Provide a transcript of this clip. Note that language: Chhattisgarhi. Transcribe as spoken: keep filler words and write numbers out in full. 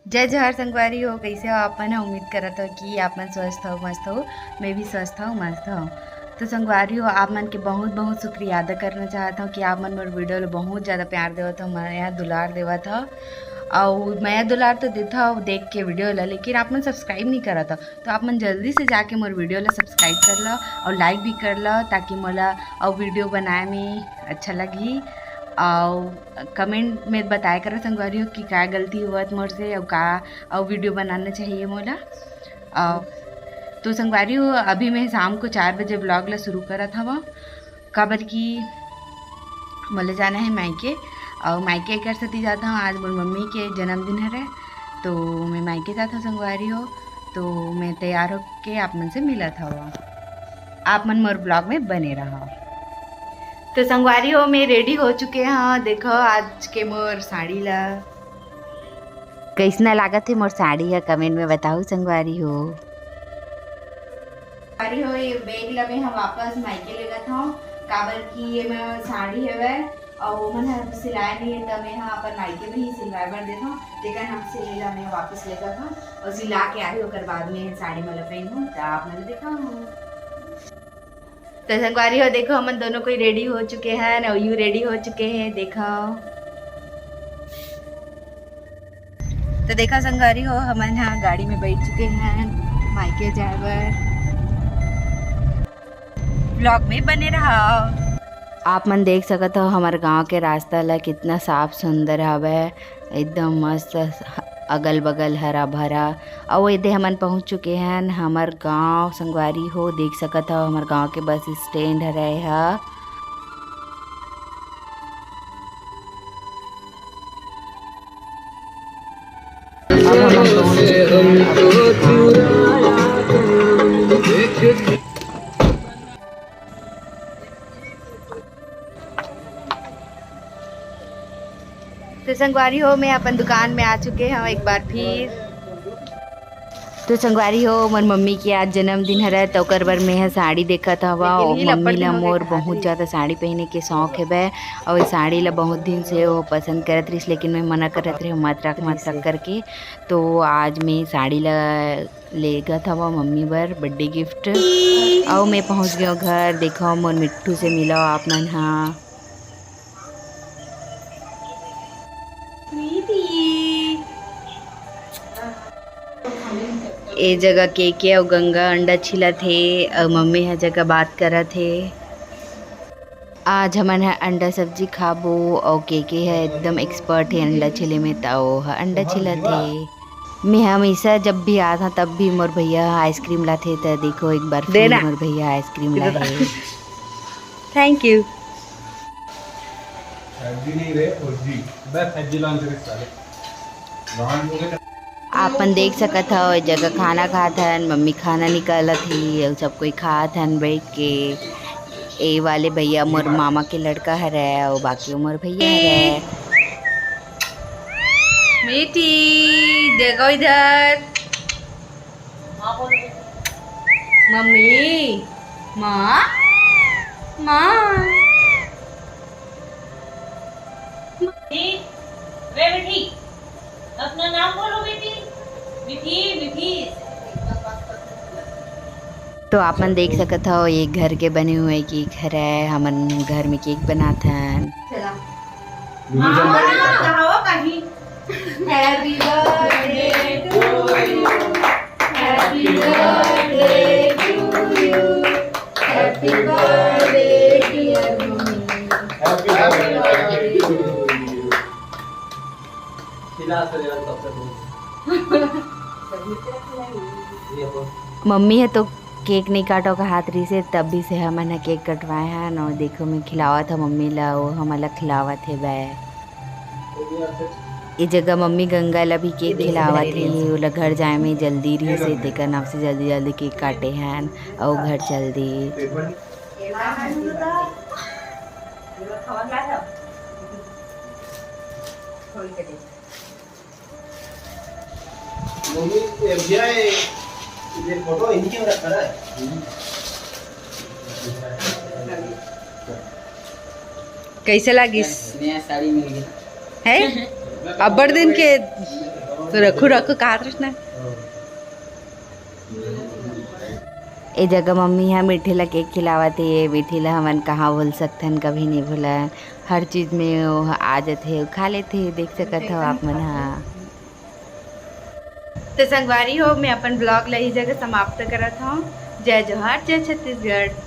जय जोहार संगवारी हो, कइसे हो आप मन? उम्मीद करत हो कि आप मन स्वस्थ हो, मस्त हो। मैं भी स्वस्थ हूँ, मस्त हूँ। तो संगवारी हो, आप मन के बहुत बहुत शुक्रिया अदा करना चाहत हूँ कि आप मन मोर वीडियो ल बहुत ज़्यादा प्यार देवत हो, मया दुलार देवत हो। अउ मया दुलार तो देत हो देख के वीडियो ला, लेकिन आप मन सब्सक्राइब नहीं करत हो। तो आप मन जल्दी से जाके मोर वीडियो ला सब्सक्राइब कर लो अउ लाइक भी कर लो, ताकि मोला अउ वीडियो बनाए में अच्छा लगही। अउ कमेंट में बताए करो संगवारी हो कि का गलती होवत मोर से, अउ का अउ वीडियो बनाना चाहिए मोला। अउ तो संगवारी हो, अभी मैं शाम को चार बजे ब्लॉग ला शुरू करत हवं, काबर कि मोला जाना है मायके, अउ मायके एकर सेती जात हवं, आज मोर मम्मी के जन्मदिन हरे, तो मैं मायके जात हवं संगवारी हो। तो मैं तैयार होके आप मन से मिलत हवं, आप मन मोर ब्लॉग में बने रहो। तो संगवारी हो, मैं रेडी हो चुके हवं। देखो आज के मोर साड़ी ला, कइसना लागत हे मोर साड़ी ह, कमेंट में बताओ संगवारी हो। संगवारी हो, ये बैग ला मैं ह वापस मायके लेगत हवं, काबर कि ये मैं साड़ी हवय अउ ओमन ह सिलाए नहीं है, त मैं ह अपन मायके में ही सिलवाए बर देत हवं। तेकर नाम से एला मैं वापस लेगत हवं अउ सिला के आही, ओकर बाद में साड़ी मोला पहनहूं, त आप मन दिखाहूं। तो संगवारी हो, देखो हमन दोनों कोई रेडी हो चुके हैं अउ यू रेडी हो चुके हैं। देखो, तो देखो संगवारी हो, हमन ह गाड़ी में बैठ चुके हैं मायके जाए बर। ब्लॉग में बने रहो। आप मन देख सकत हो हमर गांव के रास्ता ला, कितना साफ सुंदर हवय, एकदम मस्त, अगल बगल हरा भरा। अउ एदे हमन पहुंच चुके हैं हमर गांव संगवारी हो। देख सकत हो हमर गांव के बस स्टैंड हरे ह। तो संगवारी हो, मैं अपन दुकान में आ चुके हवं एक बार फिर। तो संगवारी हो, मोर मम्मी के आज जन्मदिन हरय, त ओकर बर मैं ह साड़ी देखत हवं। लेकिन ये मम्मी लपट ला दिन हो गए मोर खात बहुत रही। ज्यादा साड़ी पहने के शौक हेवय, अउ ये साड़ी ला बहुत दिन से वो पसंद करत रहिस, लेकिन मैं मना करत रहे, मत रख, मत रख करके। तो आज मैं साड़ी ला लेगत हवं मम्मी बर बर्थडे गिफ्ट। अउ मैं पहुंच गयो घर। देखो मोर मिट्ठू से मिलो आप मन हा। ए जगह केके अउ गंगा अंडा छिलत हे अउ मम्मी ह जगह बात करत हे। आज हमन ह अंडा सब्जी खाबो अउ केके ह एकदम एक्सपर्ट हे अंडा छिले में, त ओ ह अंडा छिलत हे। मैं हमेशा जब भी आथंव तब भी मोर भैया ह आइसक्रीम लाथे, त देखो एक बार फिर देना। मोर भैया आइसक्रीम लाहे। Thank you. फाइव जी नहीं रे, फोर जी। बस फाइव जी लॉन्च करे साले। लॉन्च हो गए। आपन देख सकत हव, ए जगह खाना खात हन, मम्मी खाना निकालत ही, अउ सब कोई खात हन बैठ के। ए वाले भैया मोर मामा के लड़का हरय, अउ बाकी मोर भैया हरय। मीठी, देखो इधर। मम्मी, माँ, माँ। मीठी, रे मीठी, अपना नाम बोलो बेटी। मीठी, मीठी। तो आपन देख सकत हव, ये घर के बने हुए केक हरय। हमन घर में केक बनाथन। चला। हाँ, हाँ, हाँ, कहीं। Happy birthday to you. Happy birthday to you. Happy birthday, dear Bhumi. Happy birthday to you. खिला सर यार, सबसे पहले। मम्मी ह तो केक नइ काटो कहत रिहिसे, तभी से हमन ह केक कटवाए हन। अउ देखो, मैं खिलावत ह मम्मी ला, वो हमन ला खिलावत हे बे। ए जगह मम्मी गंगा ला भी केक खिलावत हे, ओला घर जाए में जल्दी रिहिसे, तेकर नाम से जल्दी जल्दी केक काटे हन अउ घर चल दी। मम्मी, ये भैया, ये, ये फोटो इनके में रखा है। कइसे लागिस? नया साड़ी मिल गया। है? अब्बड़ दिन के तो रखू रखू कहा कृष्णा। ए जगह मम्मी ह मीठे ला केक खिलावत हे। मीठे ला हमन कहाँ भूल सकथन, कभी नहीं भूलन। हर चीज में वो ह आ जथे, वो खा लेथे। देख सकत हो आप मन ह। तो संगवारी हो, मैं अपन ब्लॉग ला ही जगह समाप्त करत हूँ। जय जोहार, जय छत्तीसगढ़।